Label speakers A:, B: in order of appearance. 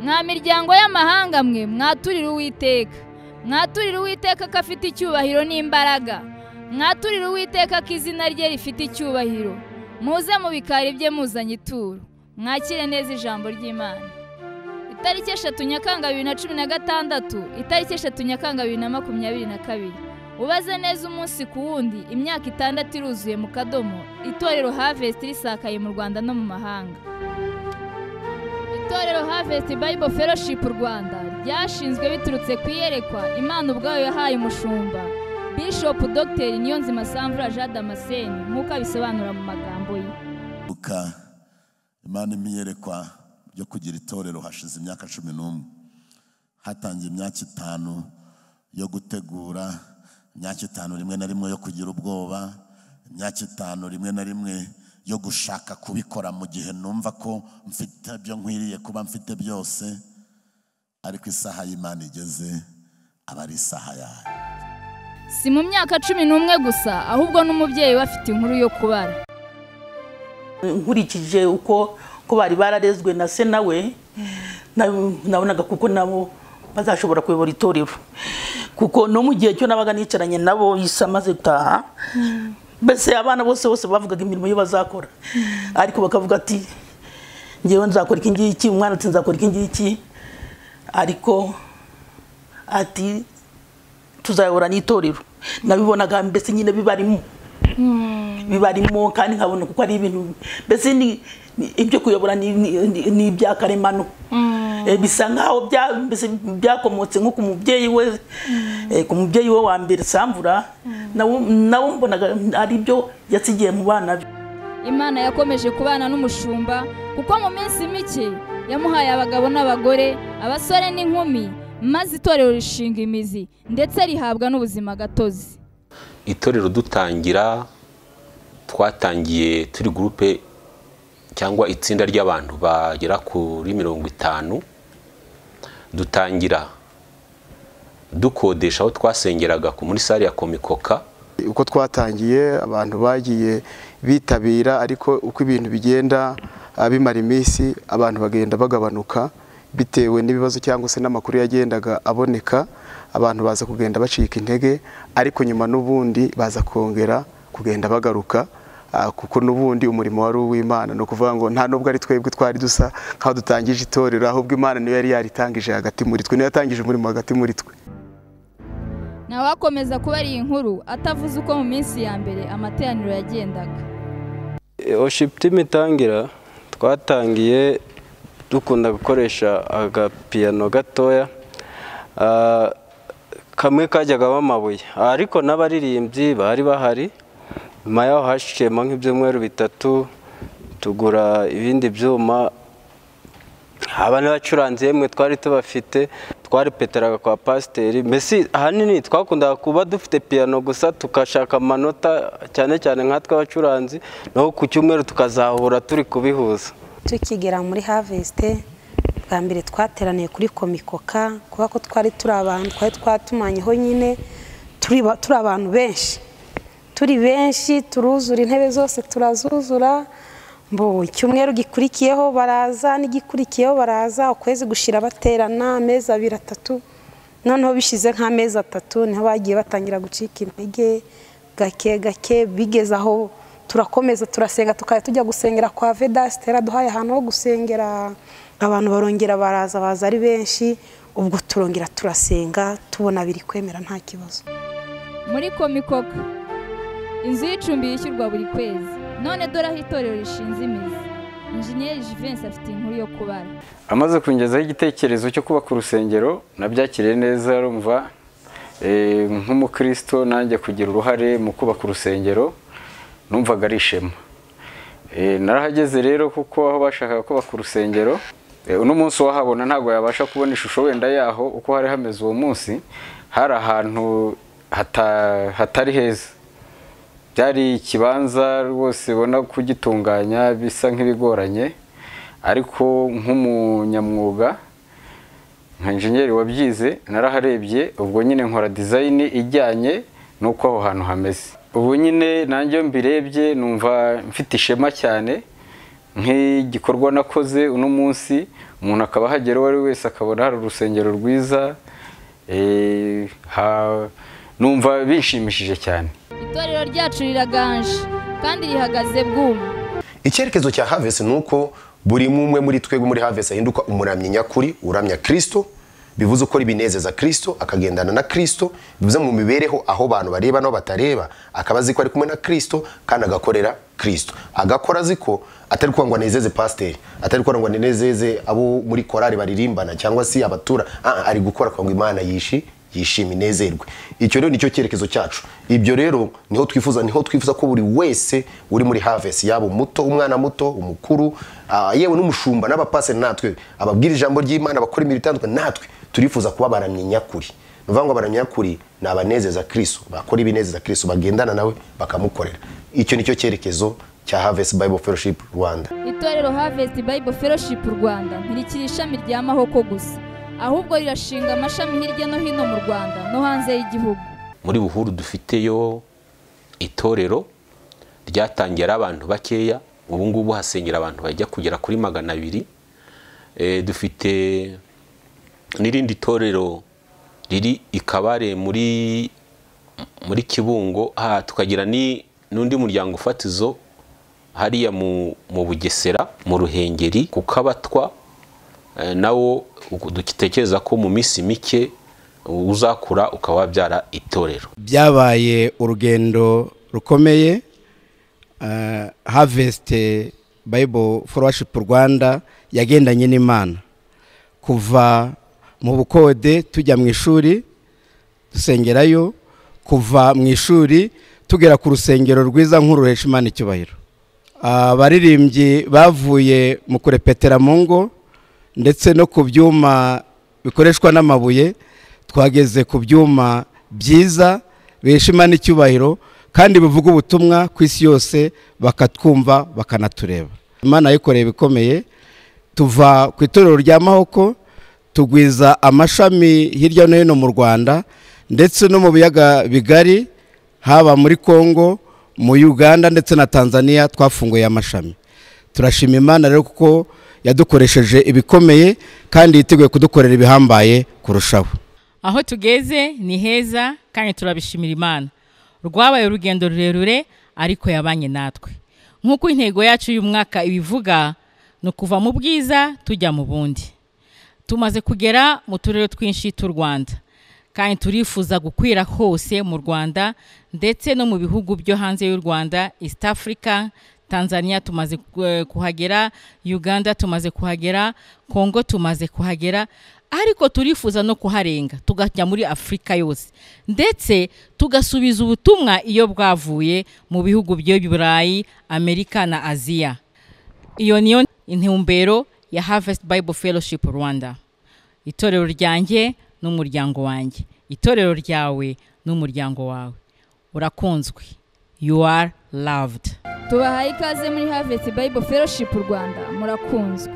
A: Mwa miryango y'amahanga mwe, mwaturira Uwiteka. Mwaturira Uwiteka ko afite icyubahiro n'imbaraga. Mwaturira Uwiteka ko izina rye rifite icyubahiro. Muze mu bikari bye muzanye ituro. Mwakire neza ijambo ry'Imana. Itariki 3 Nyakanga 2016, itariki 3 Nyakanga 2022. Ubaze neza umunsi ku wundi, imyaka 6 iruzuye mu kadomo, itorero Harvest risakaye mu Rwanda no mu mahanga. Itorero Harvest Bible Fellowship Rwanda ryashinzwe biturutse ku iyerekwa Imana ubwayo yahaye umushumba Bishop Dr. Niyonzima Samvura Jean Damascene, nk'uko abisobanura mu magambo ye.
B: Imana imiyerekwa yo kugira itorero hashize imyaka 11. Hatangiye imyaka 5 yo gutegura, imyaka 5 rimwe na rimwe yo kugira ubwoba, imyaka 5 rimwe na rimwe yo gushaka kubikora mu gihe numva ko mfite byo nkwiriye kuba mfite byose, ariko isaha y'Imana igeze aba ari isaha yayo.
A: Si mu myaka 11 gusa, ahubwo n'umubyeyi we afite inkuru yo kubara.
C: Nkurikije uko ko bari bararezwe na se nawe, nabonaga kuko nabo bazashobora kuyobora itorero, kuko no mu gihe cyo nabaga nicaranye nabo isa maze gutaha, mbese abana bose bose bavugaga imirimo yo bazakora, ariko bakavuga ati ngewe nzakora iki ngiki, umwana ati nzakora iki ngiki, ariko ati tuzayobora n'itorero. Nabibonaga mbese nyine bibarimo kandi nkabona kuko ari ibintu mbese ni ibyo kuyobora ni ibya karemano, bisa nkaho byakomotse nko ku mubyeyi we, ku mubyeyi we wa mbere Samvura, nawe mbonaga ari byo yasigiye mu bana be.
A: Imana yakomeje kubana n'umushumba, kuko mu minsi mike yamuhaye abagabo n'abagore, abasore n'inkumi, maze itorero rishinga imizi ndetse rihabwa n'ubuzima gatozi.
D: Itorero dutangira twatangiye turi groupe cyangwa itsinda ry'abantu bagera kuri 50. Dutangira dukodesha aho twasengeraga muri sale ya Komikoka.
E: Uko twatangiye abantu bagiye bitabira, ariko uko ibintu bigenda bimara iminsi abantu bagenda bagabanuka bitewe n'ibibazo cyangwa se n'amakuru yagendaga aboneka, abantu baza kugenda bacika intege, ariko nyuma n'ubundi baza kongera kugenda bagaruka, kuko n'ubundi umurimo wari uw'Imana. No kuvuga ngo nta nubwo ari twebwe twari dusa nkaho dutangije itorero, ahubwo Imana niyo yari yaritangije hagati muri twe, niyo yatangije umurimo hagati muri twe.
A: Nawakomeza kuba ari inkuru atavuze uko mu minsi ya mbere amateraniro yagendaga.
F: Worship team itangira twatangiye dukunda gukoresha agapiyano gatoya, kamwe kajyagamo amabuye, ariko n'abaririmbyi bari bahari. Nyuma yaho hashiyemo nk'ibyumweru 3 tugura ibindi byuma, abana bacuranze yemwe twari tubafite, twarepeteraga kwa pasiteri. Mbese ahanini twakundaga kuba dufite piyano gusa, tukashaka amanota cyane cyane nkatwe abacuranzi, naho ku cyumweru tukazahura turi kubihuza.
G: Tukigera muri Harvest bwa mbere twateraniye kuri Komikoka, kuba ko twari turi abantu twari twatumanyeho nyine, turi abantu benshi, turi benshi, turuzura intebe zose turazuzura. Mbo icyumweru gikurikiyeho baraza, n'igikurikiyeho baraza, ukwezi gushira baterana amezi 2 3. Noneho bishize nk'amezi 3 niho bagiye batangira gucika intege gake gake, bigeze aho turakomeza turasenga, tukajya tujya gusengera kwa Vedastera, duhaye ahantu ho gusengera, abantu barongera baraza, baza ari benshi, ubwo turongera turasenga tubona biri kwemera nta kibazo.
A: Muri Komikoka inzu y'icumbi yishyurwa buri kwezi, none dore aho itorero rishinze imizi. Engineer Jivency afite inkuru yo kubara.
H: Amaze kungezaho igitekerezo cyo kubaka urusengero, nabyakiriye neza, rumva nk'umukristo nanjye kugira uruhare mu kubaka urusengero numvaga ari ishema. Narahageze rero kuko aho bashakaga kubaka urusengero, uno munsi wahabona ntago yabasha kubona ishusho wenda yaho uko hari hameze uwo munsi, hari ahantu hatari heza, byari ikibanza rwose ubona kugitunganya bisa nk'ibigoranye, ariko nk'umunyamwuga nka engineer wabyize naraharebye, ubwo nyine nkora design ijyanye nuko aho hantu hameze. Ubu nyine nanjye mbirebye numva mfite ishema cyane, Nk'igikorwa nakoze uno munsi, umuntu akaba ahagera uwo ari wese akabona hari urusengero rwiza, numva binshimishije cyane.
A: Itorero ryacu riraganje kandi rihagaze bwuma.
I: Icyerekezo cya Harvest nuko buri mumwe muri twebwe muri Harvest ahinduka umuramyi nyakuri, uramya Kristo, bivuze ukora ibinezeza Kristo, akagendana na Kristo, bivuze mu mibereho aho bantu bareba no batareba, akaba azi ko ari kumwe na Kristo kandi agakorera Kristo. Agakora azi ko atari kuvuga ngo anezeze pasiteri, atari kuvuga ngo anezeze abo muri korari baririmbana cyangwa se abatura, ari gukora kugira ngo Imana yishime inezerwe. Icyo rero nicyo cyerekezo cyacu. Ibyo rero niho twifuza ko buri wese uri muri Harvest, yaba umuto, umwana muto, umukuru, yewe n'umushumba n'abapasiteri, natwe ababwira ijambo ry'Imana bakora imirimo itandukanye, natwe turifuza kuba abaramyi nyakuri. Nuvuga ngo abaramyi nyakuri ni abanezeza Kristo, bakora ibinezeza Kristo, bagendana nawe bakamukorera. Icyo nicyo cyerekezo cya Harvest Bible Fellowship Rwanda.
A: Itorero Harvest Bible Fellowship Rwanda ntirikiri ishami rya Mahoko gusa, ahubwo rirashinga amashami hirya no hino mu Rwanda no hanze y'igihugu.
D: Muri Buhuru dufiteyo itorero ryatangiye ari abantu bakeya, ubu ngubu hasengera abantu bajya kugera kuri 200. Dufite n'irindi torero riri ikabare muri Kibungo, tukagira n'undi muryango fatizo hariya mu Bugesera mu Ruhengeri ku Kabatwa, nawo dutekereza ko mu minsi mike uzakura ukaba wabyara itorero.
J: Byabaye urugendo rukomeye. Harvest Bible Fellowship Rwanda yagendanye n'Imana kuva mu bukode tujya mu ishuri dusengerayo, kuva mu ishuri tugera ku rusengero rwiza nk'uruhesha Imana icyubahiro. Abaririmbyi bavuye mu kurepetera mu ngo ndetse no ku byuma bikoreshwa n'amabuye, twageze ku byuma byiza bihesha Imana icyubahiro kandi bivuga ubutumwa ku isi yose, bakatwumva bakanatureba. Imana yikoreye ibikomeye. Tuva ku itorero rya Mahoko tugwiza amashami hirya no hino mu Rwanda ndetse no mu biyaga bigari, haba muri Kongo, mu Uganda ndetse na Tanzania twafunguye amashami. Turashima Imana rero kuko yadukoresheje ibikomeye kandi yiteguye kudukorera ibihambaye kurushaho.
K: Aho tugeze ni heza kandi turabishimira Imana. Rwabaye urugendo rurerure ariko yabanye natwe. Nk'uko intego yacu y'uyu mwaka ibivuga, ni ukuva mu bwiza tujya mu bundi. Tumaze kugera mu turere twinshi tw'u Rwanda kandi turifuza gukwira hose mu Rwanda ndetse no mu bihugu byo hanze y'u Rwanda, East Africa, Tanzania tumaze kuhagera, Uganda tumaze kuhagera, Kongo tumaze kuhagera, ariko turifuza no kuharenga tugajya muri Afrika yose, ndetse tugasubiza ubutumwa iyo bwavuye mu bihugu byo Burayi, Amerika na Aziya. Iyo niyo intumbero ya Harvest Bible Fellowship Rwanda. Itorero ryanjye n'umuryango wanjye, itorero ryawe n'umuryango wawe. Urakunzwe. You are loved.
A: Tubahaye ikaze muri Harvest Bible Fellowship Rwanda, murakunzwe.